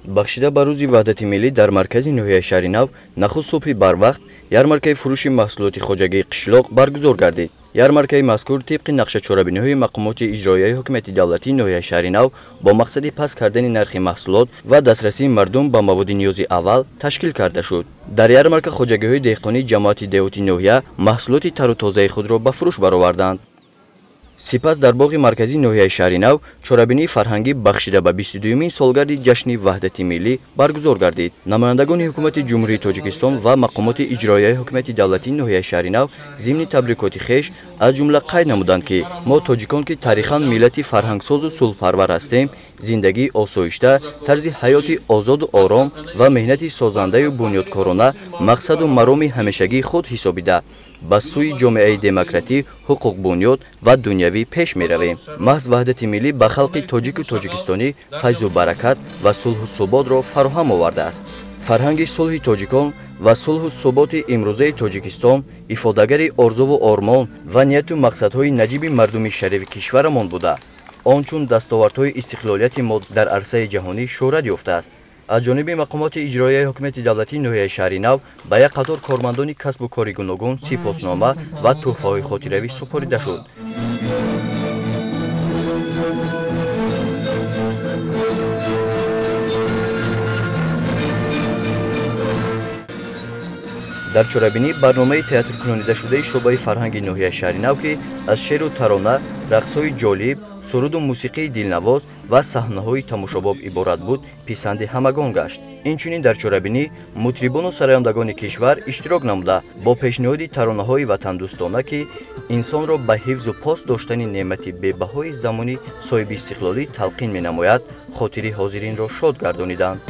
Бахшида ба рӯзи Ваҳдати миллӣ дар маркази ноҳияи Шаҳри Нав нахуст субҳи барвақт ярмаркаи фурӯши маҳсулоти хоҷагии қишлоқ баргузор гардид. Ярмаркаи мазкур тибқи нақшачорабиниҳои мақомоти иҷроияи ҳукумати давлатии ноҳияи Шаҳри Нав бо мақсади паст кардани нархи маҳсулот ва дастрасии мардум ба маводи ниёзи аввал ташкил карда шуд. Дар ярмарка хоҷагиҳои деҳқонии ҷамоати деҳоти ноҳия маҳсулоти тару тозаи худро ба фурӯш бароварданд. Сипас дар боғи марказии ноҳияи Шаҳри Нав чорабинии фарҳангӣ бахшида ба 22-юмин солгарди ҷашни Ваҳдати миллӣ баргузор гардид. Намояндагони ҳукумати Ҷумҳурии Тоҷикистон ва мақомоти иҷроияи ҳукумати давлатии ноҳияи Шаҳри Нав зимни табрикоти хеш аз ҷумла қайд намуданд, ки мо тоҷикон, ки таърихан миллати фарҳангсозу сулҳпарвар ҳастем, зиндагии осоишта, тарзи ҳаёти озоду ором ва меҳнати созандаю бунёдкорона мақсаду мароми ҳамешагии худ ҳисобида ба сӯи ҷомеаи демократӣ, ҳуқуқбунёд ва дунявӣ пеш меравем. Маҳз ваҳдати миллӣ ба халқи тоҷику тоҷикистонӣ файзу баракат ва сулҳу суботро фароҳам овардааст. Фарҳанги сулҳи тоҷикон ва сулҳу суботи имрӯзаи Тоҷикистон ифодагари орзуву ормон ва нияту мақсадҳои наҷиби мардуми шарифи кишварамон буда, он чун дастовардҳои истиқлолияти мо дар арсаи ҷаҳонӣ шӯҳрат ёфтааст. Аз ҷониби мақомоти иҷроияи ҳукумати давлатии ноҳияи Шаҳри Нав ба як қатор кормандони касбу кори гуногун сипоснома ва тӯҳфаҳои хотиравӣ супорида шуд. Дар чорабинӣ барномаи театркунонидашудаи шӯъбаи фарҳанги ноҳияи Шаҳри Нав, ки аз шеъру тарона, рақсҳои ҷолиб, суруду мусиқии дилнавоз ва саҳнаҳои тамошобоб иборат буд, писанди ҳамагон гашт. Инчунин дар чорабинӣ мутрибону сарояндагони кишвар иштирок намуда бо пешниҳоди таронаҳои ватандӯстона, ки инсонро ба ҳифзу пос доштани неъмати бебаҳои замони соҳибистиқлолӣ талқин менамояд, хотири ҳозиринро шод гардониданд.